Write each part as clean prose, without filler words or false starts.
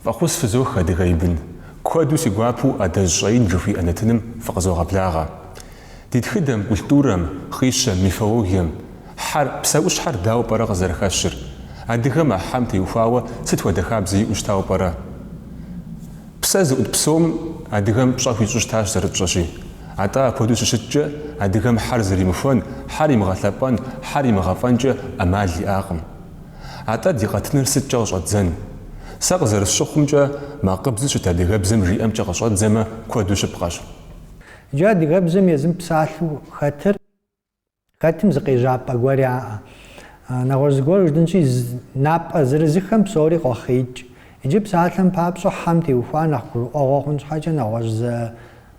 Фӏэхъус фызох, адыгэ и бын. Куэду си гуапэу Адэжь щӏэин жыхуиӏэ нэтыным фыкъызогъэблагъэ. Ди тхыдэм, культурэм, хъищэм, мифологием хьэр, псэущхьэр дауэ пӏэрэ къызэрыхэщыр? Адыгэм а хьэм теухуауэ сыт хуэдэ хабзэ иӏэу щытауэ пӏэрэ? Псэ зыӏут псом адыгэм пщӏэ хуищӏу щытащ зэрытщӏэщи. Атӏэ апхуэдэу щыщыткӏэ, адыгэм хьэр зэримыхуэн, хьэр имыгъэлъэпӏэн, хьэр имыгъэфӏэнкӏэ ӏэмал иӏакъым. Атӏэ ди къэтыныр сыткӏэ къыщӏэддзэн? Сэ къызэрысщыхъумкӏэ, макъыбзэу щыт адыгэбзэм жиӏэмкӏэ къыщӏэддзэмэ, куэду щыпкъэщ. Иджы адыгэбзэм езым псалъэу хэтыр, хэтым зы къежьапӏэ гуэр яӏэ. Нэгъуэщӏ зыгуэр жытӏэнщи, напӏэ зырызыхэм псори къохъеикӏ. Иджы псалъэм папщӏэ хьэм теухуа нэхъ гурыӏуэгъуэ хъун щхьэкӏэ нэгъуэщӏ зы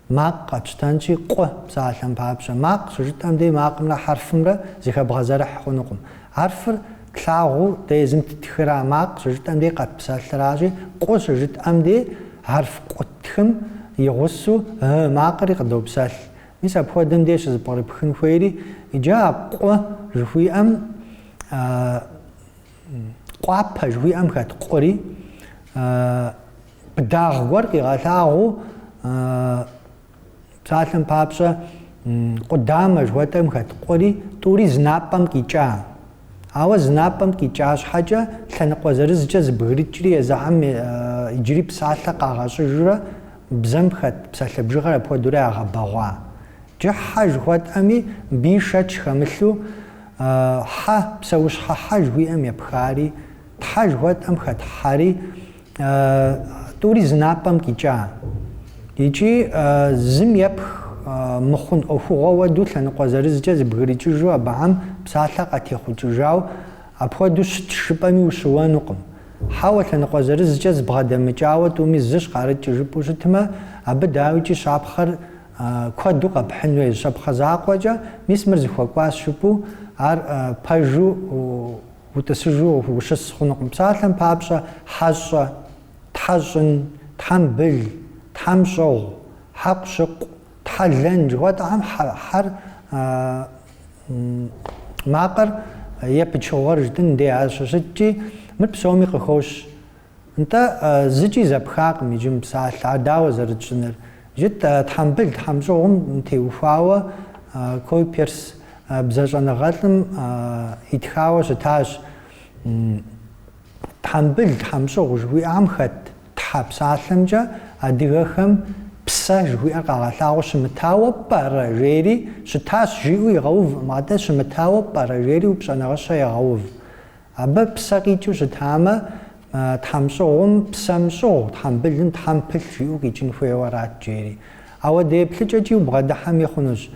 макъ къэтщтэнщи, къу псалъэм папщӏэ. Макъ щыжытӏэм дей макъымрэ хьэрфымрэ зыхэбгъэзэрыхь хъунукъым. Хьэрфыр тлъагъуу дэ езым ттхыра макъ щыжытӏэм дей къэтпсэлъыращи, къу щыжытӏэм дей хьэрф къу ттхым и гъусэу ы макъри къыдопсэлъ. Мис апхуэдэм дей щызэпкърыпхын хуейри, иджы а къу жыхуиӏэм къуапэ жыхуиӏэм хэт къури, быдагъ гуэр къигъэлъагъуэу псалъэм папщӏэ къудамэ жыхуэтӏэм хэт къури, тӏури зы напӏэм къикӏа. Ауэ зы напӏэм къикӏа щхьэкӏэ лъэныкъуэ зырызкӏэ зыбгрыкӏри езыхэм иджыри псалъэ къагъэщӏыжурэ бзэм хэт псалъэ бжыгъэр апхуэдэурэ ягъэбэгъуа. Иджы хьэ жыхуэтӏэми мыбыи шэч хэмылъу хьэ, псэущхьэ хьэ жыхуиӏэм епхари, тхьэ жыхуэтӏэм хэт хьэри Тӏури зы напӏэм къикӏа. Икӏи зым епх мыхъун ӏуэхугъуэ уэду лъэныкъуэ зырызкӏэ зыбгрыкӏыжу абыхэм псалъэ къатехъукӏыжау апхуэдэу щытщ жыпӏэми ущыуэнукъым. Хьэуэ, лъэныкъуэ зырызкӏэ зыбгъэдэмыкӏауэ тӏуми зыщ къарыкӏ жыпӏэу щытмэ, абы дауикӏи щапхъэр куэду къэпхьын хуейщ. Щапхъэ закъуэкӏэ, мис мыр зыхуэкӏуащ жыпӏэу, ар пэжу Утӏысыжу ущыс хъунукъым. Псалъэм папщӏэ, хьэщӏэ, тхьэщӏын, тхьэмбыл, тхьэмщӏыгъу, хьэкъущыкъу, тхьэлэн жыхуэтӏэхэм хьэр макъыр е пычыгъуэр жытӏэн дей ар щыщыткӏи, мыр псоми къыхощ. Нтӏэ, зыкӏи зэпхакъым иджы мы псалъэ, ар дауэ зэрытщӏыныр? Иджы тхьэмбыл, тхьэмщӏыгъум теухуауэ Койперс бзэщӏэныгъэлӏым итхауэ щытащ тхьэмбыл, тхьэмщӏыгъу жыхуиӏэм хэт тхьэ псалъэмкӏэ адыгэхэм псэ жыхуиӏэр къагъэлъагъуэу щымытауэ пӏэрэ жери, щытащ жиӏэу игъэувкъым, атӏэ щымытауэ пӏэрэ жери упщӏэ нэгъыщэ егъэув. Абы псэ къикӏыу щытамэ, тхьэмщӏыгъум псэм щӏыгъу, тхьэмбылым тхьэм пылъ жиӏэу къикӏын хуейуэ арат, жери. Ауэдэ еплъыкӏэкӏи убгъэдыхьэми хъунущ.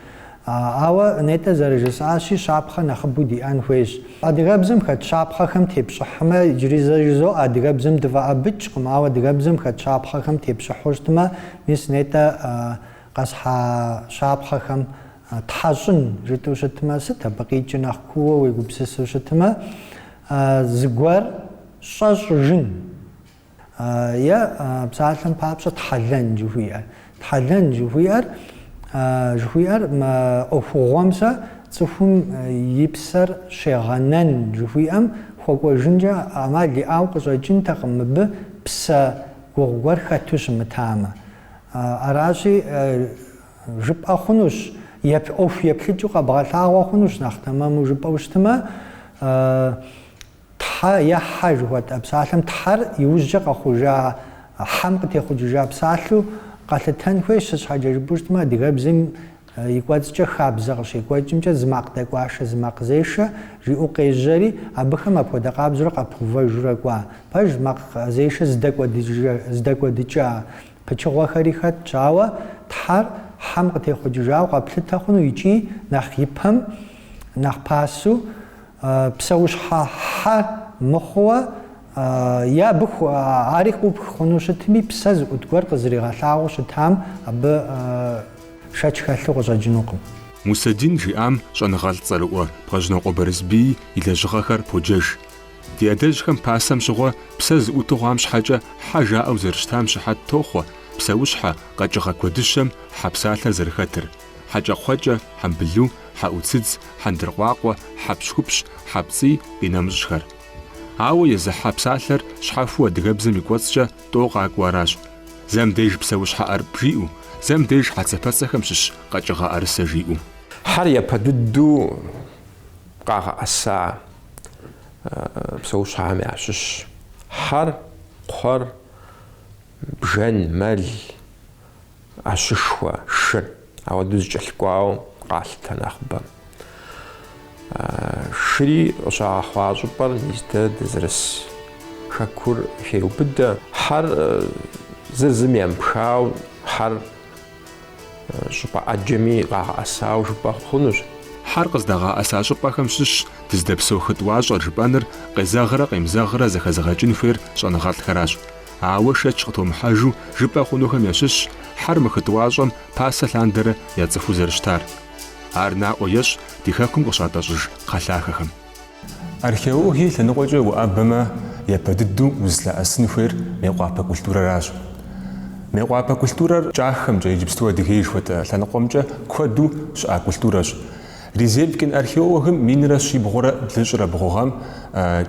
Ауэ, нетӏэ зэрыжысӏащи, щапхъэ нэхъыбэу диӏэн хуейщ. Адыгэбзэм хэт щапхъэхэм тепщӏыхьмэ, иджыри зэ жызоӏэ, адыгэбзэм дыфӏэӏэбыкӏкъым, ауэ адыгэбзэм хэт щапхъэхэм тепщӏыхьу щытмэ, мис нетӏэ къэсхьа щапхъэхэм Тхьэщӏын жытӏэу щытмэ, сыт абы къикӏыр нэхъ кууэ уегупсысу щытмэ, зыгуэр щӏэ щӏыжын е псалъэм папщӏэ тхьэлэн жыхуиӏэр. Тхьэлэн жыхуиӏэр жыхуиӏэр мы ӏуэхугъуэм сэ цӏыхум и псэр щегъэнэн жыхуиӏэм хуэкӏуэжынкӏэ ӏэмал иӏауэ къыщӏэкӏынтэкъым мыбы псэ гугъу гуэр хэту щымытамэ. Аращи, Жыпӏэ хъунущ, ӏуэху еплъыкӏэу къэбгъэлъагъуэ хъунущ нэхъ тэмэму жыпӏэу щытмэ, тхьэ е хьэ жыхуэтӏэ псалъэм тхьэр иужькӏэ къэхъужа, хьэм къытехъукӏыжа псалъэу къэлъытэн хуейщ, сыт щхьэкӏэ жыпӏэу щытмэ, адыгэбзэм и кӏуэцӏкӏэ хабзэ къыщекӏуэкӏымкӏэ зы макъ дэкӏуашэ, зы макъзешэ жиӏэу къежьэри, абыхэм апхуэдэ къабзэурэ къапыувэжурэ кӏуа. Пэж, макъзешэ зыдэкӏуэдыкӏа Пычыгъуэхэри хэтщ, ауэ тхьэр хьэм къытехъукӏыжауэ къэплъытэ хъуну икӏи нэхъ ипэм, нэхъ пасэу псэущхьэ хьэ мыхъууэ е абы ари къыупх хъуну щытми, псэ зыӏут гуэр къызэригъэлъагъуэу щытам абы шэч хэлъу къыщӏэкӏынукъым. Мусэдин жиӏам щӏэныгъэлӏ цӏэрыӏуэ Бгъэжьнокъуэ Барэсбий и лэжьыгъэхэр поджэж. Ди адэжьхэм пасэм щыгъуэ псэ зыӏуту хъуам щхьэкӏэ хьэ жаӏэу зэрыщытам щыхьэт тохъуэ псэущхьэ, къэкӏыгъэ куэдыщэм хьэ псалъэр зэрыхэтыр. Хьэкӏэкхъуэкӏэ, хьэмбылу, хьэӏуцыдз, хьэндыркъуакъуэ, хьэпщхупщ, хьэпцӏий, къинэмыщӏхэр. Ауэ езы хьэ псалъэр щхьэхуэу адыгэбзэм и кӏуэцӏкӏэ тӏо къакӏуэу аращ. Зэм деж псэущхьэ ӏэрыпӏ жиӏэу, зэм деж хьэцэпэцэхэм щыщ къэкӏыгъэ ӏэрысэ жиӏэу. Хьэр япэ дыдэу къагъэӏэса псэущхьэхэм ящыщщ. Хьэр, кхъуэр, бжэн, мэл, ӏэщышхуэ, шыр. Ауэдэу зэкӏэлъыкӏуауэ къалъытэ нэхъыбэм. Шыри къыщагъэхъуа щӏыпӏэр мис дэ дызэрыс хэкур хеубыдэ. Хьэр зыр зым емыпхауэ, хьэр щӏыпӏэ ӏэджэми къагъэӏэсауэ жыпӏэ хъунущ. Хьэр къыздагъэӏэса щӏыпӏэхэм щыщ дыздэпсэу хы тӏуащӏэр жыпӏэныр къезэгърэ къемызэгърэ зэхэзыгъэкӏын хуейр щӏэныгъэлӏхэращ. Ауэ шэч къытомыхьэжу жыпӏэ хъунухэм ящыщщ хьэр мы хы тӏуащӏэм пасэ лъандэрэ яцӏыхуу зэрыщытар. Ар наӏуэ ещӏ ди хэкум къыщатӏэщӏыж кхъэлъахэхэм. Археологие и лъэныкъуэкӏэ уӏэбэмэ, япэ дыдэу узылъэӏэсын хуейр Мейкъуапэ культурэращ. Мейкъуапэ культурэр кӏахэмкӏэ, иджыпсту Адыгей жыхуэтӏэ лъэныкъуэмкӏэ куэду щыӏа культурэщ. Резепкин археологым минрэ щибгъурэ блыщӏрэ бгъу гъэм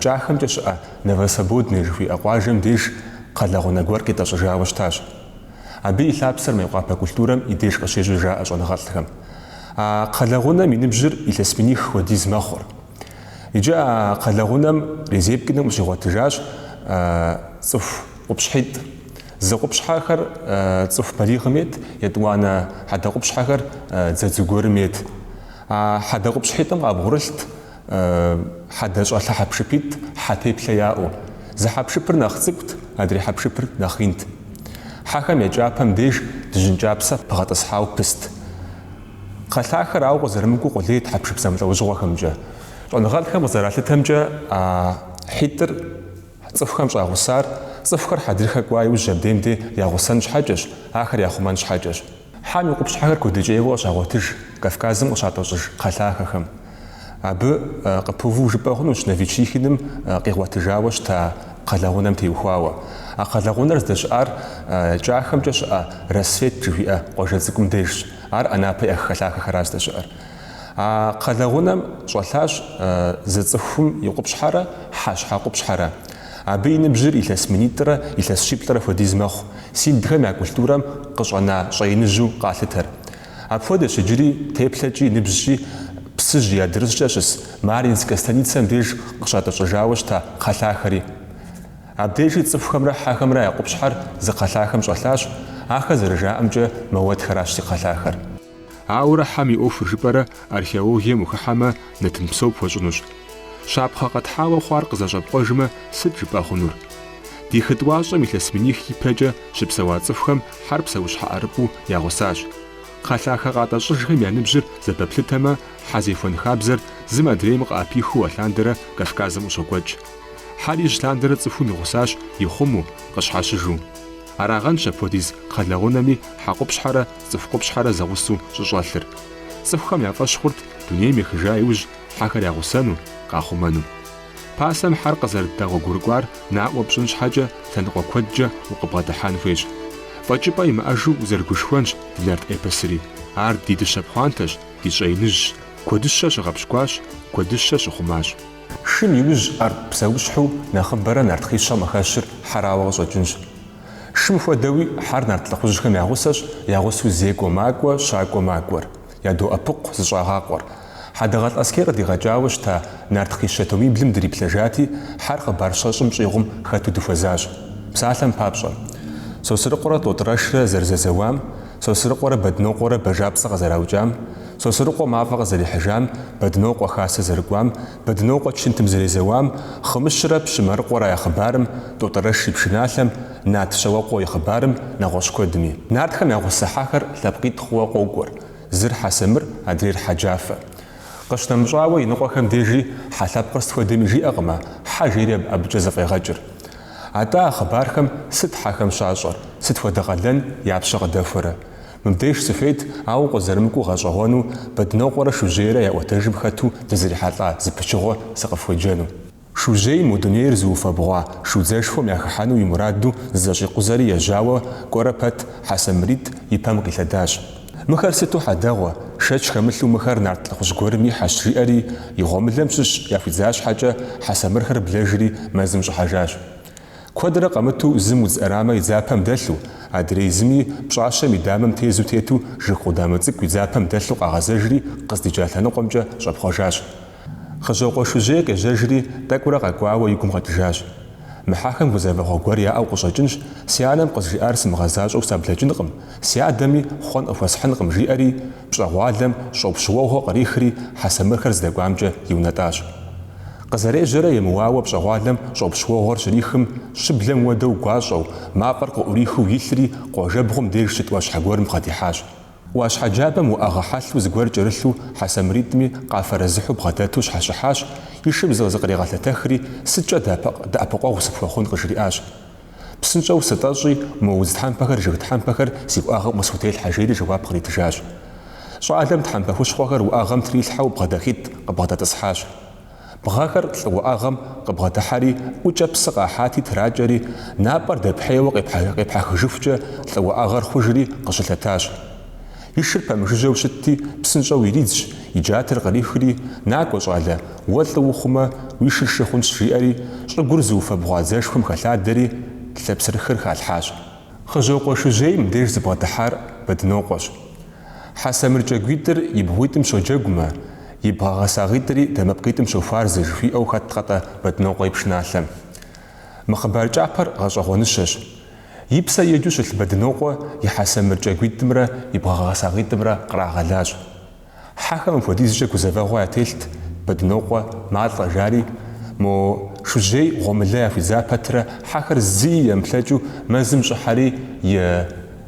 кӏахэмкӏэ щыӏэ Новосвободный жыхуиӏэ къуажэм деж кхъэлэгъунэ гуэр къитӏэщӏыжауэ щытащ. Абы и лъапсэр Мейкъуапэ культурэм и деж къыщежьэу жаӏэ щӏэныгъэлӏхэм. А кхъэлэгъунэм и ныбжьыр илъэс миних хуэдиз мэхъур. Иджы а кхъэлэгъунэм Резепкиным къыщигъуэтыжащ цӏыху къупщхьитӏ. Зы къупщхьэхэр цӏыху балигъым ейт, етӏуанэ хьэдэ къупщхьэхэр дзэдзу гуэрым ейт. А хьэдэ къупщхьитӏым къабгъурылът хьэдэщӏэлъэ хьэпшыпитӏ хьэ теплъэ яӏэу. Зы хьэпшыпыр нэхъ цӏыкӏут, адрей хьэпшыпыр нэхъ инт. Хьэхэм я кӏапэм деж дыжьын кӏапсэ пыгъэтӏысхьауэ пыст. Кхъэлъахэр ауэ къызэрымыкӏуэу къулейт хьэпшып зэмылӏэужьыгъуэхэмкӏэ. Щӏэныгъэлӏхэм къызэралъытэмкӏэ, а хьитӏыр цӏыхухэм щӏагъусар цӏыхухэр хьэдрыхэ кӏуа иужь абдейм де ягъусэн щхьэкӏэщ, ахэр яхъумэн щхьэкӏэщ. Хьэм и къупщхьэхэр куэдыкӏейуэ къыщагъуэтыж Кавказым къыщатӏэщӏыж кхъэлъахэхэм. Абы къыпыуву жыпӏэ хъунущ Новичихиным къигъуэтыжауэ щыта кхъэлэгъунэм теухуауэ. А кхъэлэгъунэр здэщыӏар кӏахэмкӏэ щыӏэ Рассвет жыхуиӏэ къуажэ цӏыкӏум дежщ. Ар Анапэ и ӏэхэлъахэхэращ здэщыӏэр. А кхъэлэгъунэм щӏэлъащ зы цӏыхум и къупщхьэрэ хьэ щхьэ къупщхьэрэ. Абы и ныбжьыр илъэс минитӏрэ илъэс щиплӏрэ хуэдиз мэхъу, синдхэм я культурэм къыщӏэна щӏэиныжьу къалъытэр. Апхуэдэщ иджыри теплъэкӏи ныбжькӏи Псыжь и адрыщӏкӏэ щыс Марьинскэ станицэм деж къыщатӏэщӏыжауэ щыта кхъэлъахэри. Абдежи цӏыхухэмрэ хьэхэмрэ я къупщхьэр зы кхъэлъахэм щӏэлъащ, ахэр зэрыжаӏэмкӏэ мэуэтхэращ зи кхъэлъахэр. Ауэрэ хьэм и ӏуэхур жыпӏэрэ археологием ухыхьэмэ, нэтын псо пхуэщӏынущ. Щапхъэ къэтхьауэ хъуар къызэщӏэпкъуэжмэ, сыт жыпӏэ хъунур? Ди хы тӏуащӏэм илъэс миних ипэкӏэ щыпсэуа цӏыхухэм хьэр псэущхьэ ӏэрыпӏу ягъусащ. Кхъэлъахэ къатӏэщӏыжхэм я ныбжьыр зэпэплъытэмэ, хьэ зехуэн хабзэр зым адрейм къыӏэпихыу алъандэрэ Кавказым къыщокӏуэкӏ. Хьэр ижь лъандэрэ цӏыхум и гъусащ ихъумэу, къыщхьэщыжу. Арагъэнщ апхуэдиз кхъэлэгъунэми хьэ къупщхьэрэ цӏыху къупщхьэрэ зэгъусэу щӏыщӏэлъыр. Цӏыхухэм я фӏэщ хъурт дунейм ехыжа иужь хьэхэр ягъусэну, къахъумэну. Пасэм хьэр къызэрыддэгъуэгурыкӏуар наӏуэ пщӏын щхьэкӏэ лъэныкъуэ куэдкӏэ укъыбгъэдыхьэн хуейщ. Фӏэкӏыпӏэ имыӏэжу узэрыгушхуэнщ ди нарт эпосри. Ар ди дыщэ пхъуантэщ, ди щӏэиныжьщ. Куэдыщэ щыгъэпщкӏуащ, куэдыщэ щыхъумащ. Шым иужь ӏэрыпӏ псэущхьэу нэхъыбэрэ нарт хъищэм къыхэщыр хьэрауэ къыщӏэкӏынщ. Шым хуэдэуи хьэр нарт лӏыхъужьхэм я гъусэщ, я гъусэу зекӏуэ макӏуэ, щакӏуэ макӏуэр, ядоӏэпыкъу, зыщӏагъакъуэр. Хьэдэгъэлӏ Аскер къыдигъэкӏауэ щыта Нарт хъищэ томиблым дриплъэжати, хьэр хъыбар щэщӏым щӏигъум хэту дыхуэзащ. Псалъэм папщӏэ, Сосрыкъуэрэ Тӏотӏрэшрэ зэрызэзэуам, Сосрыкъуэрэ Бэдынокъуэрэ бажапцӏэ къызэраукӏам, Сосрыкъуэ мафӏэ къызэрихьыжам, Бэдынокъуэ хасэ зэрыкӏуам, Бэдынокъуэ чынтым зэрезэуам, Хъымыщрэ пщы Марыкъуэрэ я хъыбарым, Тӏотӏрэш и пшыналъэм, Нат Щауэкъуэ и хъыбарым, нэгъуэщӏ куэдми. Нартхэм я гъусэ хьэхэр лъэпкъитӏ хъууэ къокӏуэр, зыр хьэ самыр, адрейр хьэ джафэ. Къыщынэмыщӏауэ, иныкъуэхэм дежи хьэ лъэпкъыр сыт хуэдэми жиӏэкъымэ, хьэ жери абыкӏэ зэфӏегъэкӏыр. Атӏэ а хъыбархэм сыт хьэхэм щащӏэр, сыт хуэдэ къалэн я пщэ къыдэхуэрэ? Мыбдеж сыхуейт, ауэ къызэрымыкӏуэу гъэщӏэгъуэну Бэдынокъуэрэ Шужьейрэ я ӏуэтэжым хэту дызрихьэлӏа зы пычыгъуэ сыкъыфхуеджэну. Шужьей мо дунейр зыуфэбгъуа шудзэшхуэм яхыхьэну и мураду зызэщӏикъузэри ежьауэ кӏуэрэ пэт хьэ самыритӏ и пэм къилъэдащ. Мыхэр сыту хьэдэгъуэ, шэч хэмылъу мыхэр нарт лӏыхъужь гуэрым и хьэщ, жиӏэри, и гъуэмылэм щыщ яхуидза щхьэкӏэ, хьэ самырхэр блэжри мэзым щӏыхьэжащ. Куэдрэ къэмыту зым удз ӏэрамэ и дзапэм дэлъу, адрей зыми пщӏащэм и дамэм тезу тету жыг къудамэ цӏыкӏу и дзапэм дэлъу къагъэзэжри къыздикӏа лъэныкъуэмкӏэ щӏэпхъуэжащ. Хъыжьокъуэ Шужьей къежьэжри, тӏэкӏурэ къэкӏуауэ и гум къэкӏыжащ. Мы хьэхэм гузэвэгъуэ гуэр яӏэу къыщӏэкӏынщ, си анэм къызжиӏар сымыгъэзащӏэу саблэкӏынкъым, си адэми хъуэн къыхуэсхьынкъым, жиӏэри, пщӏэгъуалэм щӏопщ уэгъуэ кърихри хьэ самырхэр здэкӏуамкӏэ иунэтӏащ. Къызэрежьэрэ емыуауэ пщӏэгъуалэм щӏопщ уэгъуэр щрихым, щыблэм уэдэу гуащӏэу, мафӏэр къыӏурихыу илъри къуажэбгъум деж щыт ӏуащхьэ гуэрым бгъэдихьащ. ӏуащхьэ джабэм уӏэгъэ хьэлъэу зыгуэр кӏэрылъу хьэ самыритӏми къафэрэзыхьу бгъэдэту щхьэщыхьащ, и шым зыкъригъэлъэтэхри, сыткӏэ дэӏэпыкъуэгъу сыпхуэхъун къыжриӏащ. Псынщӏэу сытӏэщӏи, мо удз тхьэмпэхэр, жыг тхьэмпэхэр си уӏэгъэм къысхутелъхьэ, жери жэуап къритыжащ. Щӏалэм тхьэмпэ хущхъуэхэр уӏэгъэм трилъхьэу бгъэдахитӏ къыбгъэдэтӏысхьащ. Бгъэхэр лӏы уӏэгъэм къыбгъэдыхьэри, ӏукӏэ псы къахьати тракӏэри, напӏэр дэпхьейуэ къепхьэхыжыхукӏэ лӏы уӏэгъэр хъужри къыщылъэтащ. И шыр пэмыжыжьэу щытти, псынщӏэу иридзщ, и джатэр кърихри, Накӏуэ, щӏалэ, уэ лӏы ухъумэ, уи шыр шы хъунщ, жиӏэри, щӏыгур зыуфэбгъуа дзэшхуэм хэлъадэри, лъапсэрыхыр халъхьащ. Хъыжьокъуэ Шужьей мыбдеж зыбгъэдыхьар Бэдынокъуэщ. Хьэ самыр кӏэгуитӏыр и бгъуитӏым щоджэгумэ, и бгъэ гъэсагъитӏри дамэпкъитӏым щохуарзэ жыхуиӏэу хэткъэ-тӏэ Бэдынокъуэ и пшыналъэм. Мы хъыбар кӏапэр гъэщӏэгъуэныщэщ. И псэ еджэу щылъ Бэдынокъуэ и хьэ самыр кӏэгуитӏымрэ и бгъэ гъэсагъитӏымрэ кърагъэлащ. Хьэхэм апхуэдизкӏэ гузэвэгъуэ ятелът, Бэдынокъуэ малӏэ жари, мо Шужьей гъуэмылэ яхуидза пэтрэ хьэхэр зыи емыплъэкӏыу мэзым щӏыхьэри и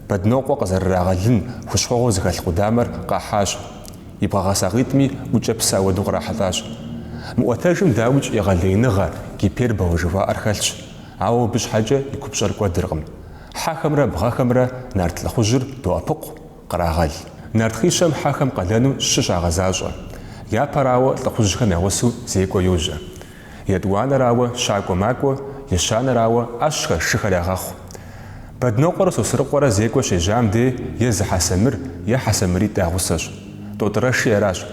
Бэдынокъуэ къызэрырагъэлын хущхъуэгъуэ зыхэлъ къудамэр къахьащ. И бгъэ гъэсагъитӏми ӏукӏэ псы ауэдэу кърахьэлӏащ. Мы ӏуэтэжым дауикӏ егъэлеиныгъэ, гиперболэ жыхуаӏэр хэлъщ, ауэ абы щхьэкӏэ и купщӏэр кӏуэдыркъым. Хьэхэмрэ бгъэхэмрэ нарт лӏыхъужьыр доӏэпыкъу, кърагъэл. Нарт Хъищэм хьэхэм къалэну щы щагъэзащӏэ. Япэрауэ, лӏыхъужьхэм я гъусэу зекӏуэ йожьэ. Етӏуанэрауэ, щакӏуэ макӏуэ, ещанэрауэ, ӏэщхэр, шыхэр ягъэхъу. Бэдынокъуэрэ Сосрыкъуэрэ зекӏуэ щежьам дей е зы хьэ самыр, е хьэ самыритӏ я гъусэщ. Тӏотӏрэши аращ.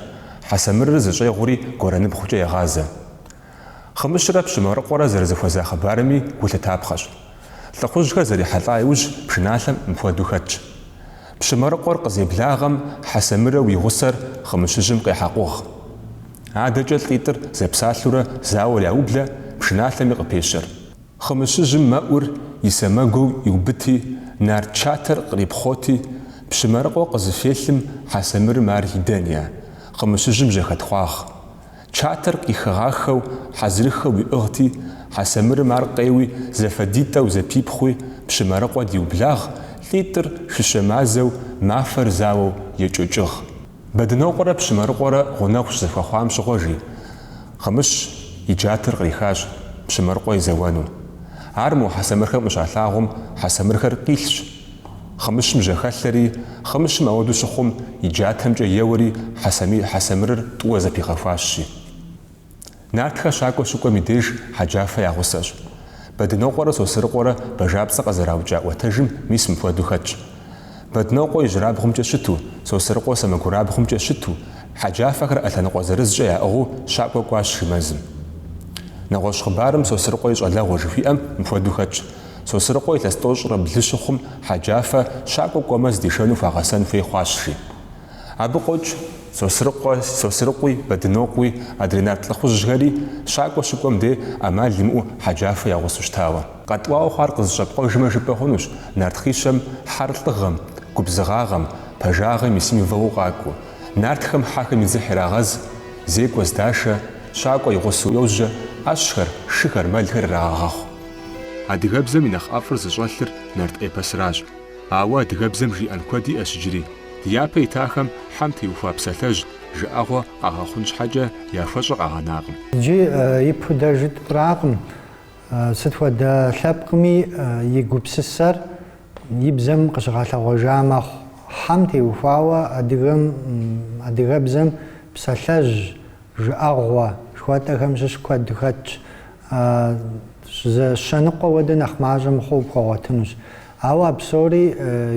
Хьэ самырыр зыщӏегъури гуэрэныбгъукӏэ егъазэ. Хъымыщрэ пщы Марыкъуэрэ зэрызэхуэза хъыбарми гу лъытапхъэщ. Лӏыхъужьхэр зэрихьэлӏа иужь пшыналъэм мыпхуэдэу хэтщ. Пщы Марыкъуэр къызеблагъэм хьэ самырэу и гъусэр Хъымыщыжьым къехьэкъугъ. Адэкӏэ лӏитӏыр зэпсалъэурэ зауэр яублэ, пшыналъэми къыпещэр. Хъымыщыжьым мэӏур и сэмэгоу иубыти, нарт чатэр къырипхъоти, пщы Марыкъо къызыфелъым хьэ самырым ар идэния, Хъымыщыжьым жэхэтхъуагъ. Чатэр къихыгъахэу, хьазырыххэу иӏыгъти, хьэ самырым ар къеуи, зэфэдитӏэу зэпипхъуи, пщы Марыкъо диублагъ, лӏитӏыр шыщэ мазэу, мафэр заоу екӏэкӏыгъ. Бэдынокъуэрэ пщы Марыкъуэрэ гъунэгъу щызэхуэхъуам щыгъуэ, жи, Хъымыщ и джатэр кърихащ, пщы Марыкъуэ езэуэну. Ар мо хьэ самырхэм къыщалъагъум, хьэ самырхэр къилъщ, Хъымыщым жьэхэлъэри, Хъымыщым ауэдэу щыхъум, и джатэмкӏэ еуэри хьэ самырыр тӏууэ зэпигъэхуащ, жи. Нартхэр щакӏуэ щыкӏуэм и деж Хьэджафэ я гъусэщ. Бэдынокъуэрэ Сосрыкъуэрэ бажапцӏэ къызэраукӏа ӏуэтэжым мис мыпхуэдэу хэтщ. Бэдынокъуэ ижьрабгъумкӏэ щыту, Сосрыкъуэ сэмэгурабгъумкӏэ щыту, Хьэджафэхэр ӏэ лъэныкъуэ зырызкӏэ яӏыгъыу щакӏуэ кӏуащ жи мэзым. Нэгъуэщӏ хъыбарым Сосрыкъуэ и щӏалэгъуэ жыхуиӏэм мыпхуэдэу хэтщ. Сосрыкъуэ илъэс тӏощӏрэ блы щыхъум Хьэджафэ щакӏуэ кӏуэмэ здишэну хуагъэсэн хуей хъуащ, жи. Абы къокӏ Сосрыкъуэ, Сосрыкъуи, Бэдынокъуи, адрей нарт лӏыхъужьхэри щакӏуэ щыкӏуэм дей ӏэмал имыӏэу Хьэджафэ я гъусэу щытауэ. Къэтӏуауэ хъуар къызэщӏэпкъуэжмэ жыпӏэ хъунущ, нарт хъищэм хьэр лӏыгъэм, губзыгъагъэм, пэжагъэм и символу къакӏуэ. Нартхэм хьэхэм и дзыхь ирагъэз, зекӏуэ здашэ, щакӏуэ и гъусэу йожьэ, ӏэщхэр, шыхэр, мэлхэр ирагъэгъэхъу. Адыгэбзэм и нэхъ ӏэфӏыр зыщӏэлъыр нарт эпосращ. Ауэ адыгэбзэм жиӏэн куэд иӏэщ иджыри. Ди япэ итахэм хьэм теухуа псалъэжь, жыӏэгъуэ къагъэхъун щхьэкӏэ яхуэщӏэ къагъэнакъым. Иджы ипэу дэ жытӏэракъым, сыт хуэдэ лъэпкъми и гупсысэр и бзэм къыщыгъэлъэгъуэжа мэхъу. Хьэм теухуауэ адыгэм, адыгэбзэм псалъэжь, жыӏэгъуэ жыхуэтӏэхэм щыщ куэд хэтщ. Зы щэ ныкъуэ хуэдэ нэхъ мащӏэ мыхъуу пхуэгъуэтынущ. Ауэ а псори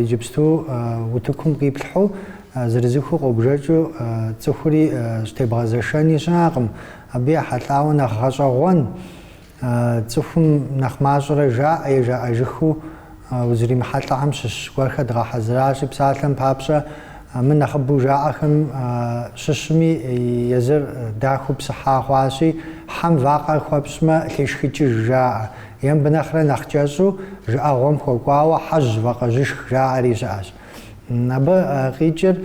иджыпсту утыкум къиплъхьэу, зырызыхыу къобжэкӏыу цӏыхури щытебгъэзэшэни щыӏэкъым. Абы ехьэлӏауэ нэхъ гъэщӏэгъуэн, Цӏыхум нэхъ мащӏэрэ жаӏэ е жаӏэжыхыу узримыхьэлӏэхэм щыщ гуэрхэр дгъэхьэзыращи, псалъэм папщӏэ, мы нэхъыбэу жаӏэхэм щыщми езыр дахэу псыхьа хъуащи, хьэм вакъэ хуэпщӏмэ, лъешхыкӏыж жаӏэ. Е мыбы нэхърэ нэхъ кӏэщӏу жыӏэгъуэм хуэкӏуауэ хьэжь вакъэжьышх жаӏэри щыӏэщ. Абы къикӏыр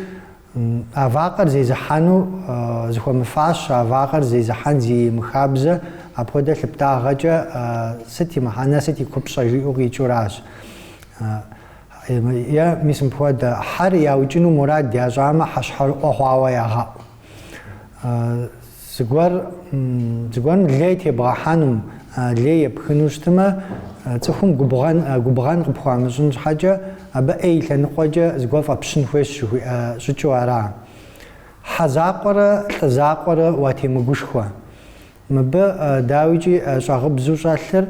А вакъэр зезыхьэну зыхуэмыфащэ, а вакъэр зезыхьэн зи мыхабзэ, апхуэдэ лъыптӏагъэкӏэ сыт и мыхьэнэ, сыт и купщӏэ жиӏэу къикӏыуращ. Е мис мыпхуэдэ, хьэр яукӏыну мурад ящӏамэ, хьэщхьэрыӏуэ хъуауэ ягъэӏу. Зыгуэр, зыгуэрым лей тебгъэхьэнум, лей епхыну щытмэ, цӏыхум губгъэн, губгъэн къыпхуамыщӏын щхьэкӏэ, абы ӏей и лъэныкъуэкӏэ зыгуэр фӏэпщын хуейщ жыхуиӏэ щӏыкӏэу ара. Хьэ закъуэрэ лӏы закъуэрэ уатемыгушхуэ. Мыбы, дауикӏи, щӏагъыбзэу щӏэлъыр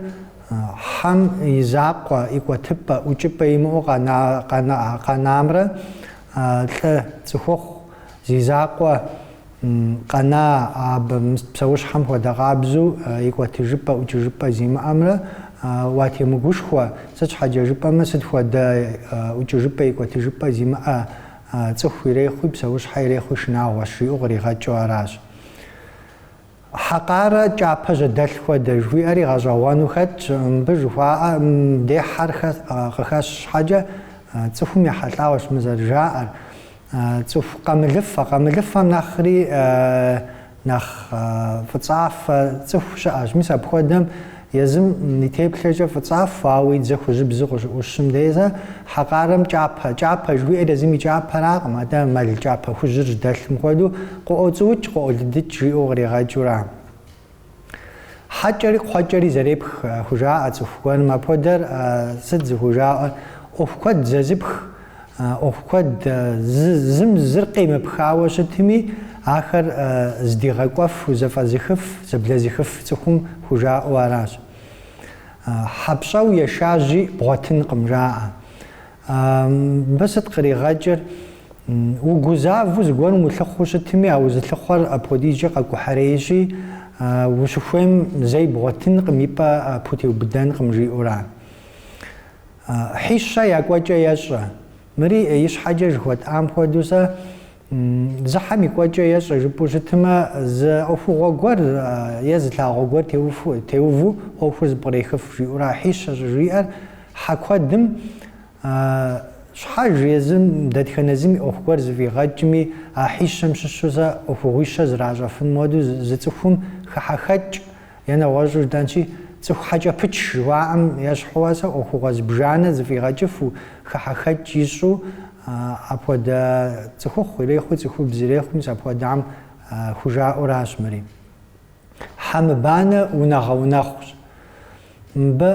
хьэм и закъуэ, икӏуэтыпӏэ, ӏукӏыпӏэ имыӏэу къэна, къэна, къэнамрэ лӏы цӏыхухъу зи закъуэ Къэна абы псэущхьэм хуэдэ къабзэу икӏуэтыжыпӏэ, ӏукӏыжыпӏэ зимыӏэмрэ уатемыгушхуэ, сыт щхьэкӏэ жыпӏэмэ, сыт хуэдэ ӏукӏыжыпӏэ, икӏуэтыжыпӏэ зимыӏэ цӏыху ирехъуи, псэущхьэ ирехъуи шынагъуэщ, жиӏэу къригъэкӏыу аращ. Хьэ къарэ кӏапэ жьэдэлъ хуэдэ жыхуиӏэри гъэщӏэгъуэну хэтщ, мыбы жыхуаӏэ мыбдеж хьэр къыхэщ щхьэкӏэ цӏыхум ехьэлӏауэщ мы зэрыжаӏэр. Цӏыху къамылыфэ, къамылыфэм нэхъри нэхъ фӏыцӏафэ цӏыху щыӏэщ. Мис апхуэдэм езым и теплъэкӏэ фӏыцӏафэу, ауэ и дзэ хужьыбзэу къыщыӏущым дежэ, хьэ къарэм кӏапэ, кӏапэ жыхуиӏэр езым и кӏапэракъым, атӏэ мэл кӏапэ хужьыр жьэдэлъым хуэдэу къыӏуоцӏуукӏ, къыӏуолыдыкӏ жиӏэу къригъэкӏыура. Хьэкӏэри кхъуэкӏэри зэрепх хужаӏэ цӏыху гуэрым. Апхуэдэр сыт зыхужаӏэр? ӏуэху куэд зэзыпх, ӏуэху куэд зым зыр къемыпхауэ щытми, ахэр здигъэкӏуэфу, зэфӏэзыхыф, зэблэзыхыф цӏыхум хужаӏэу аращ. Хьэпщӏэу ешажьи бгъуэтынкъым, жаӏэ. Мыбы сыт къригъэкӏыр? Угузавэу зыгуэрым улъыхъуу щытми, а узылъыхъуэр апхуэдизкӏэ къэкӏухьэрейщи, ущыхуейм зэи бгъуэтынкъым, и пӏэ пхутеубыдэнкъым, жиӏэура. Хьищэ я кӏуэкӏэ ещӏэ. Мыри ищхьэкӏэ жыхуэтӏам хуэдэу сэ зы хьэм и кӏуэкӏэ ещӏэ жыпӏэу щытмэ, зы ӏуэхугъуэ гуэр е зы лъагъуэ гуэр теуву ӏуэхур зэпкърехыф, жиӏэура. Хьищэ щӏыжиӏэр хьэ куэдым щхьэж езым дэтхэнэ зым и ӏуэху гуэр зэфӏигъэкӏми, а хьищэм щыщу сэ ӏуэхугъуищэ зэращӏэфын хуэдэу зы цӏыхум хыхьэхэкӏ е нэгъуэщӏу жытӏэнщи, цӏыху хьэкӏэпыч жыхуаӏэм ещхьуэ сэ ӏуэхугъуэ зыбжанэ зэфӏигъэкӏыфу, хыхьэхэкӏ ищӏу апхуэдэ цӏыхухъу ирехъуи цӏыхубз ирехъуи мис апхуэдэм хужаӏэуращ мыри. Хьэ мыбанэ унэгъэунэхъущ. Мыбы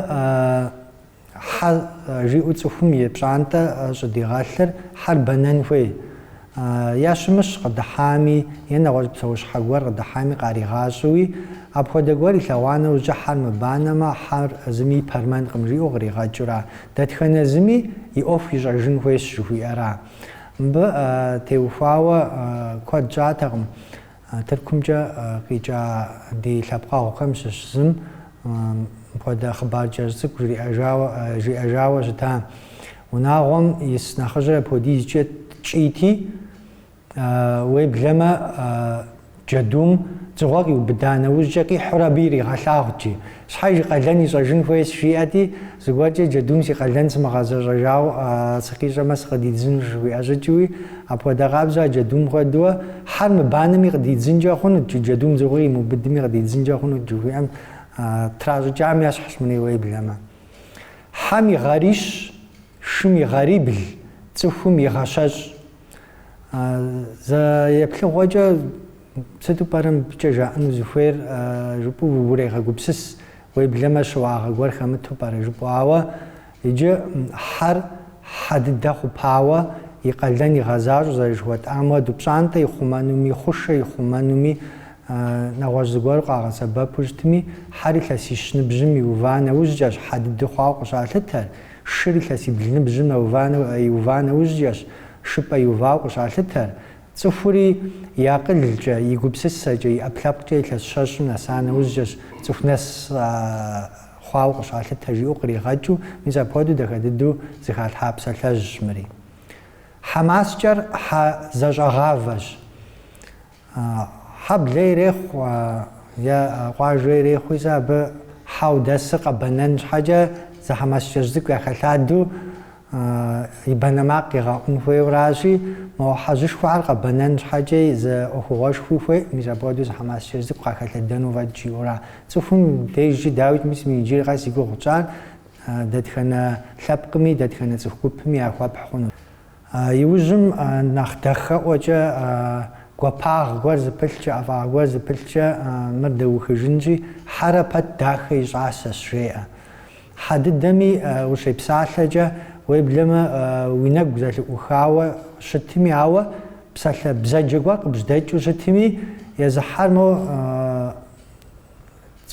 хьэ жиӏэу цӏыхум и пщӏантӏэ щӏыдигъэлъыр хьэр бэнэн хуей. Ящымыщ къыдыхьами е нэгъуэщӏ псэущхьэ гуэр къыдыхьами къаригъащӏэуи, апхуэдэ гуэр илъэгъуа нэужькӏэ хьэр мыбанэмэ, хьэр зыми и пэрмэнкъым жиӏэу къригъэкӏыура. Дэтхэнэ зыми и ӏуэху ищӏэжын хуейщ жыхуиӏэра. Мыбы теухуауэ куэд щӏатэкъым. Тыркумкӏэ къикӏа ди лъэпкъэгъухэм щыщ зым мыпхуэдэ хъыбар кӏэщӏ цӏыкӏу жиӏэжауэ щыта. Унагъуэм ис нэхъыжьыр апхуэдизкӏэ ткӏийти, уеблэмэ джэдум дзыгъуэ къиубыда нэужькӏэ къихьурэ абы иригъэлъагъут, жи. Щхьэж и къалэн ищӏэжын хуейщ, жиӏэти, зыгуэркӏэ джэдум си къалэн сымыгъэзэщӏэжауэ сыкъищӏэмэ сыкъыдидзынущ жыхуиӏэ щӏыкӏэуи, апхуэдэ къабзэу а джэдум хуэдэуэ хьэр мыбанэми къыдидзынкӏэ хъунут, жи, джэдум дзыгъуи къимыубыдми къыдидзынкӏэ хъунут жыхуиӏэм тращӏыкӏам ещхьщ мыри уеблэмэ. Хьэм и гъэрищ, шым и гъэрибл, цӏыхум и гъэ щэщӏ. Зэ еплъыгъуэкӏэ сыту пӏэрэ мыбыкӏэ жаӏэну зыхуейр жыпӏэу урегъэгупсыс, уеблэмэ щыуагъэ гуэр хэмыту пӏэрэ жыпӏэу. Ауэ иджы хьэр хьэ дыдэ хъупауэ и къалэн игъэзащӏэу зэрыжыхуэтӏам хуэдэу, пщӏантӏэ ихъумэнуми, хъушэ ихъумэнуми. нэгъуэщӏ зыгуэру къагъэсэбэпу щытми, хьэр илъэсищ ныбжьым иува нэужькӏэщ хьэ дыдэу хъуауэ къыщалъытэр, шыр илъэсибл ныбжьым иува нэужькӏэщ шыпӏэ иувауэ къыщалъытэр, цӏыхури и акъылкӏэ, и гупсысэкӏэ, и ӏэпкълъэпкъкӏэ илъэс щэщӏым нэса нэужькӏэщ цӏыху нэс хъуауэ къыщалъытэр жиӏэу къригъэкӏыу, мис апхуэдэу дахэ дыдэу зэхалъхьа псалъэжьщ мыри. Хьэмаскӏэр хьэ зэщӏэгъавэщ. Хьэблэ ирехъу е къуажэ ирехъуи, сэ абы хьэу дэсыр къэбэнэн щхьэкӏэ зы хьэмаскӏэжь цӏыкӏу яхэлъадэу и банэ макъ игъэӏун хуейуэращи, мо хьэжьышхуэхэр къэбэнэн щхьэкӏэ зы ӏуэхугъуэшхуи хуейкъым, мис апхуэдэу зы хьэмаскӏэжь цӏыкӏу къахэлъэдэну фӏэкӏ жиӏэура. Цӏыхум дежкӏи, дауикӏ, мис мы иджыри къэс и гугъу тщӏар дэтхэнэ лъэпкъми, дэтхэнэ цӏыху гупми яхуэпхь хъуну. Иужьым нэхъ дахэӏуэкӏэ, гуапагъ гуэр зыпылъкӏэ, ӏэфӏагъ гуэр зыпылъкӏэ мыр дыухыжынщи, хьэрэ пэт дахэ и щӏасэщ, жеӏэ. Хьэ дыдэми ущепсалъэкӏэ, уеблэмэ уи нэгу зэлъыӏухауэ щытми, ауэ псалъэ бзаджэ гуэр къыбжьэдэкӏыу щытми, езы хьэр мо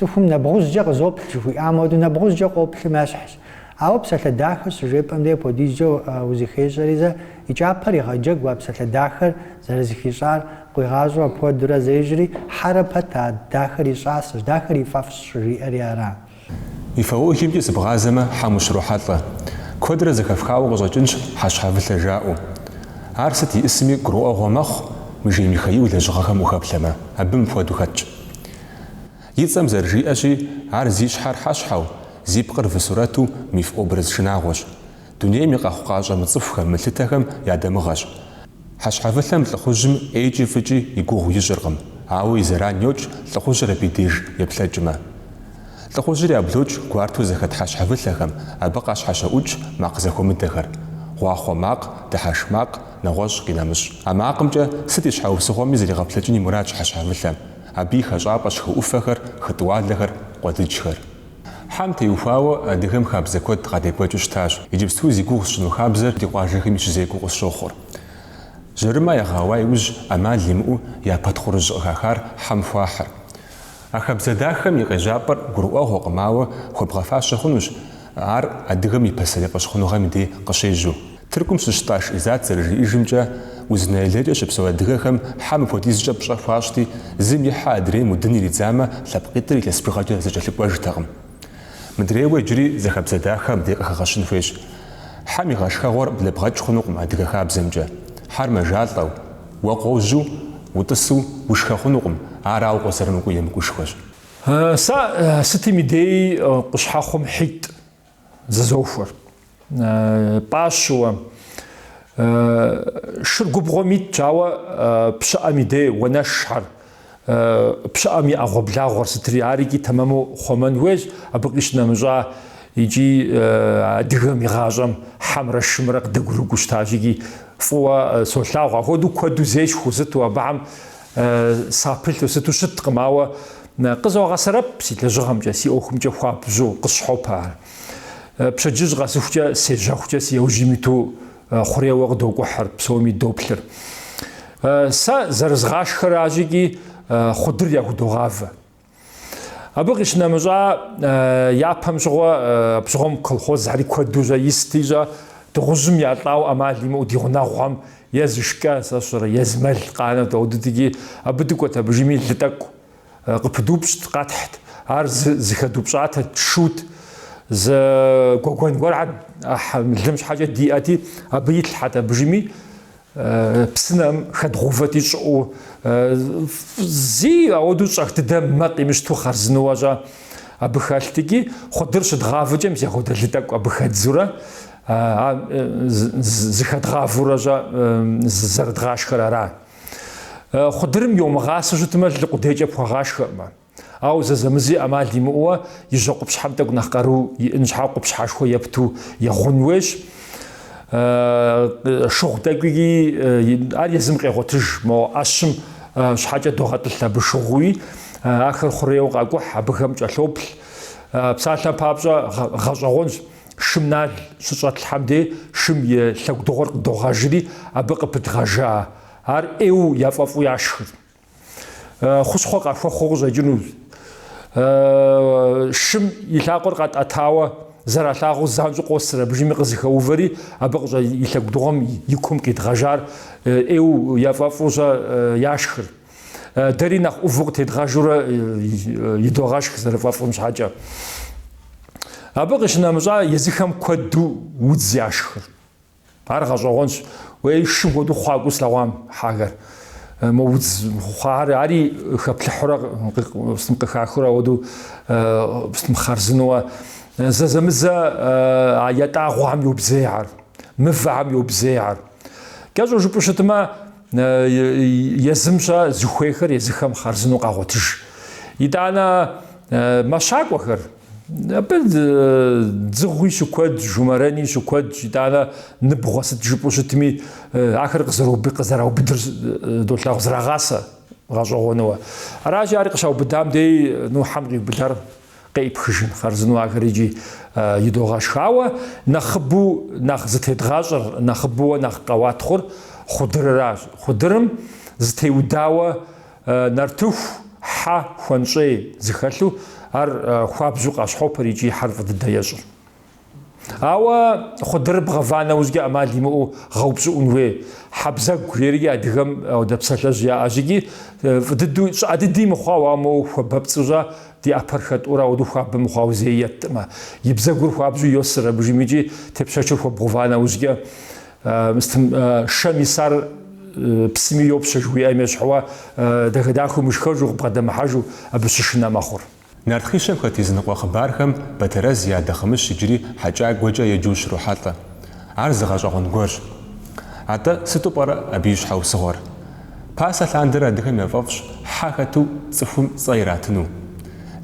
Цӏыхум нэбгъузкӏэ къызоплъ жыхуиӏам хуэдэу нэбгъузкӏэ къоплъым ещхьщ. Ауэ псалъэ дахэ щыжепӏэм дей апхуэдизкӏэ узыхещӏэри зэ и кӏапэр егъэджэгу а псалъэ дахэр зэрызыхищӏар къуигъащӏэу апхуэдэурэ зещӏри, хьэрэ пэт а дахэр и щӏасэщ, дахэр и фӏэфӏщ щӏыжиӏэри ара. Мифологиемкӏи зыбгъазэмэ, хьэм ущрохьэлӏэ. Куэдрэ зэхэфхауэ къыщӏэкӏынщ хьэщхьэвылъэ жаӏэу. Ар сыт иӏысми гурыӏуэгъуэ мэхъу, Мыжей Михаил лэжьыгъэхэм ухэплъэмэ, абы мыпхуэдэу хэтщ. И цӏэм зэрыжиӏэщи, ар зи щхьэр хьэщхьэу, зи пкъыр вы сурэту миф образ шынагъуэщ. Дунейм и къэхъукъащӏэ мыцӏыхухэм, мылъытэхэм я дамыгъэщ. Хьэщхьэвылъэм лӏыхъужьым ӏейкӏи фӏыкӏи и гугъу ищӏыркъым, ауэ и зэран йокӏ лӏыхъужьыр абы и деж еплъэкӏмэ. Лӏыхъужьыр яблокӏ гуартэу зэхэт хьэщхьэвылъэхэм, абы къащхьэщоӏукӏ макъ зэхуэмыдэхэр, гъуахъуэ макъ, дыхьэшх макъ, нэгъуэщӏ къинэмыщӏ. А макъымкӏэ сыт и щхьэусыгъуэми зригъэплъэкӏын и мурадщ хьэщхьэвылъэм. Абы и хэщӏапӏэщ хы ӏуфэхэр, хытӏуалэхэр, къуэдыджхэр. Хьэм теухуауэ адыгэм хабзэ куэд къадекӏуэкӏыу щытащ. Иджыпсту зи гугъу сщӏыну хабзэр ди къуажэхэми щызекӏуэу къысщохъур. Жьэрымэ ягъауа иужь ӏэмал имыӏэу япэ тхъурыжь къыхахар хьэм хуахьыр. А хабзэ дахэм и къежьапӏэр гурыӏуэгъуэкъым, ауэ хуэбгъэфащэ хъунущ ар адыгэм и пасэрей фӏэщхъуныгъэм и дей къыщежьэу. Тыркум щыщ Тӏаш Иззат зэрыжиӏэжымкӏэ, Узун-Яйлэкӏэ щыпсэу адыгэхэм хьэм апхуэдизкӏэ пщӏэ хуащӏти, зым и хьэ адрейм удын иридзамэ, лъэпкъитӏыр илъэс бжыгъэкӏэ зэкӏэлъыкӏуэжтэкъым. Мыдрейуэ иджыри зы хабзэ дахэ абдей къыхэгъэщын хуейщ. Хьэм и гъэшхэгъуэр блэбгъэкӏ хъунукъым адыгэ хабзэмкӏэ. Хьэр мэжалӏэу, уэ къожьэу, утӏысу ушхэ хъунукъым, ар ауэ къызэрымыкӏуэу емыкӏушхуэщ. Сэ сытым и деи къущхьэхъум хьитӏ зызохуэр. Пӏащэуэ. Шыр губгъуэм итщ, ауэ пщыӏэм и дей уанэшхэр, пщыӏэм и ӏэгъуэблагъуэр сытри, ар икӏи тэмэму хъумэн хуейщ, абы къищынэмыщӏа икӏи адыгэм и гъащӏэм хьэмрэ шымрэ къыдэгъуэгурыкӏуэу щытащ икӏи фӏыуэ солъагъу. Апхуэдэу куэду зесхуэу сыту абыхэм сапылъу сыту щыткъым, ауэ къызогъэсэрэп си лэжьыгъэмкӏэ, си ӏуэхумкӏэ хуабжьу къысщхьопэ ар. Пщэдджыжь къэсыхукӏэ, сежьэхукӏэ си яужьым иту хъурейуэ къыдокӏухьыр, псоми доплъыр. Сэ зэрызгъашхэращ икӏи хъудыр яхудогъавэ. Абы къищынэмыщӏа япэм щыгъуэ, абы щыгъуэм колхозхэри куэду щӏэ исти щӏэ, дыгъужьым ялӏауэ ӏэмал имыӏэу ди гъунэгъухэм е зы шкӏэ, сэ сщӏэрэ, е зы мэл къанэт ауэдэу икӏи абы дыкӏуэт, абыжми лы тӏэкӏу къыпыдупщӏт, къэтхьт. Ар зыхэдупщӏатэт, шут, зы гуэгуэн гуэрхэр лым щхьэкӏэ диӏэти, абы итлъхьэт абыжми, псынэм хэдгъэувэти щӏыӏэу, зи ауэдэу щӏэх дыдэ мэ къимыщту хъарзынэуэ щӏэ абы хэлът икӏи хъудыр щыдгъавэкӏэ мис апхуэдэ лы тӏэкӏу абы хэддзурэ, зыхэдгъавэурэ щӏэ зэрыдгъашхэр ара. Хъудырым йомыгъасэу щытмэ, лы къудейкӏэ пхуэгъашхэкъымэ. Ауэ зэзэмызи ӏэмал имыӏэуэ и жьэ къупщхьэм тӏэкӏу нэхъ къару иӏын щхьа къупщхьэшхуэ епту егъун хуейщ. Шыгъу тӏэкӏуи ар езым къегъуэтыж, мо ӏэщым щхьэкӏэ догъэтӏылъ абы шыгъуи, ахэр хъурейуэ къакӏухь, абыхэм кӏэлъоплъ. Псалъэм папщӏэ гъэщӏэгъуэнщ. Шым нал щыщӏэтлъхьэм дей шым и лъэгу дыгъуэр къыдогъэжри, абы къыпыдгъэжа ар ӏейуэ яфӏэфӏу яшхыр. Хущхъуэ къахуэхъуу къыщӏэкӏыну. Шым и лъакъуэр къэтӏэтауэ зэралъагъуу занщӏэу къосыр абыжми къызыхэувэри, абы къыщӏэ и лъэгу дыгъуэм и кум къидгъэжар ӏейуэ яфӏэфӏу щэ яшхыр. Дэри нэхъ ӏуву къытедгъэжурэ идогъэшх зэрыфӏэфӏым щхьэкӏэ. Абы къыщынэмыщӏа езыхэм куэду удз яшхыр. Ар гъэщӏэгъуэнщ. Уей, шым хуэдэу хъуакӏуэу слъэгъуам хьэхэр. Мо удз хъуахэр ари хэплъыхьурэ сытым къыхахыурэ ауэдэу сытым хъарзынуэ. Зэзэмызэ а ятӏагъуэхэм йобзейхэр, мывэхэм йобзейхэр. Кӏэщӏу жыпӏэу щытмэ, езым щэ зыхуейхэр езыхэм хъарзынэу къагъуэтыж. Итӏанэ мэщакӏуэхэр. Абы дзыгъуи щыкуэдщ, жумэрэни щыкуэдщ, итӏанэ ныбгъуэ сыт жыпӏэу щытми, ахэр къызэраубыдыр долъагъу, зрагъасэ гъэщӏэгъуэнуэ. Аращи, ари къыщаубыдам дей, ну, хьэм къиубыдар къеӏыпхыжын хъарзынэу ахэр икӏи идогъэшх. Ауэ нэхъыбэу нэхъ зытедгъащӏэр, нэхъыбэуэ нэхъ къэуат хъур хъудырыращ. Хъудырым зытеудауэ Нартыху, хьэ, хуэнщӏей зыхэлъу ар хуабжьу къащхьопэр икӏи хьэр фӏы дыдэ ещӏыр. Ауэ хъудырыр бгъэва нэужькӏэ ӏэмал имыӏэу гъэупщӏыӏун хуей. Хьэбзэгу жерикӏи адыгэм ауэдэ псалъэжь яӏэщ икӏи фӏы дыдэу, щӏыӏэ дыди мыхъуауэ, ауэ моуэ хуабэпцӏу щӏэ ди ӏэпэр хэтӏурэ ауэдэу хуабэ мыхъуауэ зэи еттӏымэ. И бзэгур хуабжьу йосыр абыжым икӏи тепщэчыр хуэбгъува нэужькӏэ Мыстым шэм исар псыми йопщэ жыхуиӏэм ещхьуэ, дахэ-дахэу мышхэжу, къыбгъэдэмыхьэжу абы щышынэ мэхъур. Нарт Хъищэм хэт языныкъуэ хъыбархэм Батэрэз и адэ Хъымыщ иджыри Хьэкӏагуэкӏэ еджэу ущрохьэлӏэ. Ар зы гъэщӏэгъуэн гуэрщ. Атӏэ, сыту пӏэрэ абы и щхьэусыгъуэр? Пасэ лъандэрэ адыгэм яфӏэфӏщ хьэ хэту цӏыхум цӏэ иратыну.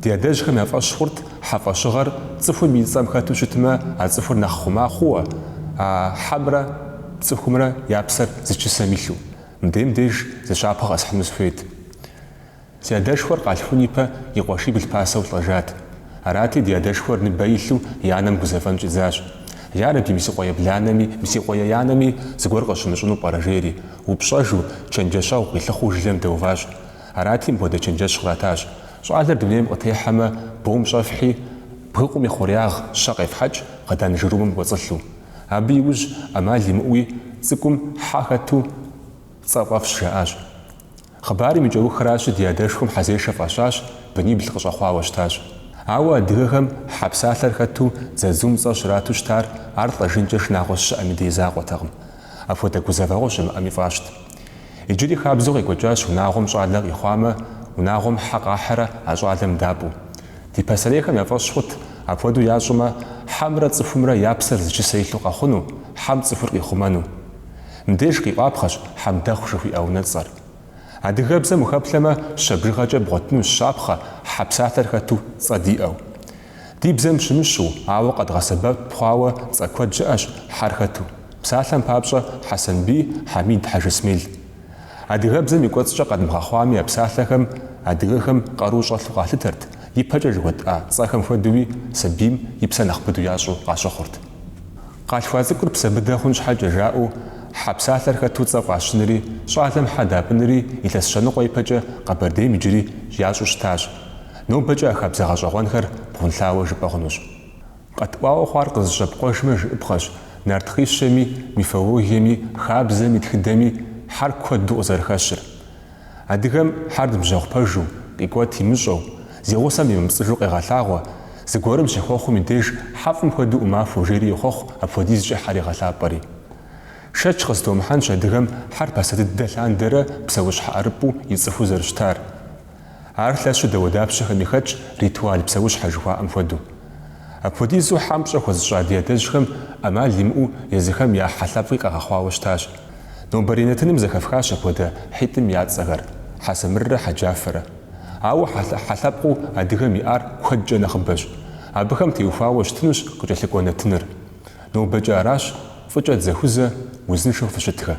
Ди адэжьхэм я фӏэщ хъурт хьэ фӏэщыгъэр цӏыхум и цӏэм хэту щытмэ, а цӏыхур нэхъ хъума хъууэ, а хьэмрэ цӏыхумрэ я псэр зы чысэм илъу. Мыдейм деж зы щапхъэ къэсхьыну сыхуейт. Си адэшхуэр къалъхун ипэ и къуэшибл пасэу лӏэжат. Арати, ди адэшхуэр ныбэ илъу и анэм гузэвэн щӏидзащ. Ярэби, мы си къуэ ебланэми, мы си къуэ еянэми зыгуэр къыщымыщӏыну пӏэрэ, жери, упщӏэжу, чэнджэщэгъу къилъыхъуу жылэм дэуващ. Арати, мыпхуэдэ чэнджэщ къратащ. Щӏалэр дунейм къытехьэмэ, бом щӏэфхьи, бгыкъум и хъуреягъ щэ къефхьэкӏ, хъыдан жырумым кӏуэцӏылъу. Абы иужь, ӏэмал имыӏэуи, цӏыкӏум хьэ хэту цӏэ фӏэфщ, жаӏащ. Хъыбарым и кӏэухращи, ди адэшхуэм Хьэзешэ фӏащащ, бынибл къыщӏэхъуауэ щытащ. Ауэ адыгэхэм хьэ псалъэр хэту дзадзум цӏэ щрату щытар ар лӏэжынкӏэ шынагъуэ щыщыӏэм и дей закъуэтэкъым. Апхуэдэ гузэвэгъуэ щымыӏэми фӏащт. Иджыри хабзэу къекӏуэкӏащ унагъуэм щӏалэ къихъуамэ, унагъуэм хьэ къахьрэ а щӏалэм дапӏу. Ди пасэрейхэм я фӏэщ хъут, апхуэдэу ящӏмэ, хьэмрэ цӏыхумрэ я псэр зы чысэ илъу къэхъуну, хьэм цӏыхур къихъумэну. Мыбдеж къиӏуапхъэщ Хьэмдэхъу жыхуиӏэ унэцӏэр. Адыгэбзэм ухэплъэмэ, щэ бжыгъэкӏэ бгъуэтынущ щапхъэ хьэ псалъэр хэту цӏэ диӏэу. Ди бзэм щымыщу, ауэ къэдгъэсэбэп хъуауэ цӏэ куэд щыӏэщ хьэр хэту. Псалъэм папщӏэ, Хьэсэнбий, Хьэмид, Хьэжысмел. Адыгэбзэм и кӏуэцӏкӏэ къэдмыгъэхъуами а псалъэхэм адыгэхэм къару щӏэлъу къалъытэрт, ипэкӏэ жыхуэтӏа цӏэхэм хуэдэуи сабийм и псэр нэхъ быдэу ящӏу къащыхъурт. Къалъхуа цӏыкӏур псэ быдэ хъун щхьэкӏэ жаӏэу хьэ псалъэр хэту цӏэ фӏащынри, щӏалэм хьэ дапӏынри илъэс щэныкъуэ ипэкӏэ Къэбэрдейм иджыри ящӏу щытащ. Нобэкӏэ а хабзэ гъэщӏэгъуэнхэр бгъунлъауэ жыпӏэ хъунущ. Къэтӏуауэ хъуар къызэщӏэпкъуэжмэ жыӏыпхъэщ, нарт хъищэми, мифологиеми, хабзэми, тхыдэми хьэр куэду къызэрыхэщыр. Адыгэм хьэр ныбжьэгъу пэжу, къикӏуэт имыщӏэу, зи гъусэм емыпцӏыжу къегъэлъагъуэ, зыгуэрым щехъуэхъум и деж хьэфӏым хуэдэу ӏумахуэу жери йохъуэхъу апхуэдизкӏэ хьэр егъэлъапӏэри. Шэч къызытомыхьэнщ адыгэм хьэр пасэ дыдэ лъандэрэ псэущхьэ ӏэрыпӏу ицӏыхуу зэрыщытар. Ар лъэщу дауэдапщэхэми хэтщ ритуал псэущхьэ жыхуаӏэм хуэдэу. Апхуэдизу хьэм пщӏэ хуэзыщӏа ди адэжьхэм ӏэмал имыӏэу езыхэм я хьэ лъэпкъи къагъэхъуауэ щытащ. Нобэрей нэтыным зэхэфхащ апхуэдэ хьитӏым я цӏэхэр, Хьэсэмыррэ Хьэджафэрэ. Ауэ хьэ лъэпкъыу адыгэм иӏар куэдкӏэ нэхъыбэщ. Абыхэм теухуауэ щытынущ къыкӏэлъыкӏуэ нэтыныр. Нобэкӏэ аращ, фӏыкӏэ дызэхузэ, узыншэу фыщытхэ.